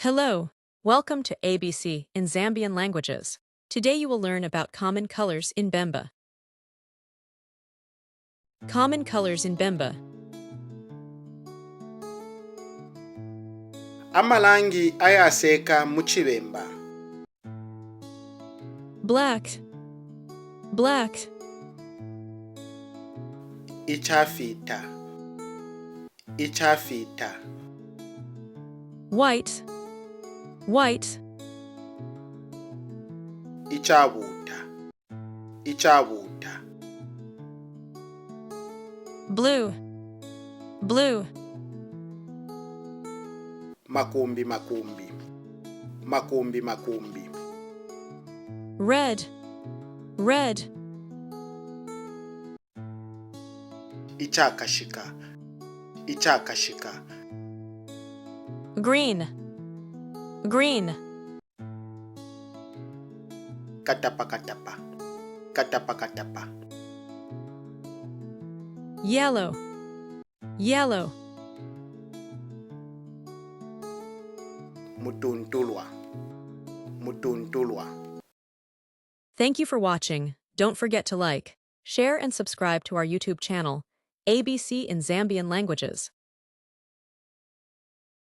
Hello, welcome to ABC in Zambian languages. Today you will learn about common colors in Bemba. Common colors in Bemba. Amalangi ayaseeka mu Cibemba. Black, black, Icafiita, icafiita. White, white, Icabuuta, icabuuta. Blue, blue, Makumbi makumbi, makumbi makumbi. Red, red, Icakashika, icakashika. Green, green, Katapa katapa, katapa katapa. Yellow, yellow, Mutuntulwa, mutuntulwa. Thank you for watching. Don't forget to like, share, and subscribe to our YouTube channel, ABC in Zambian Languages.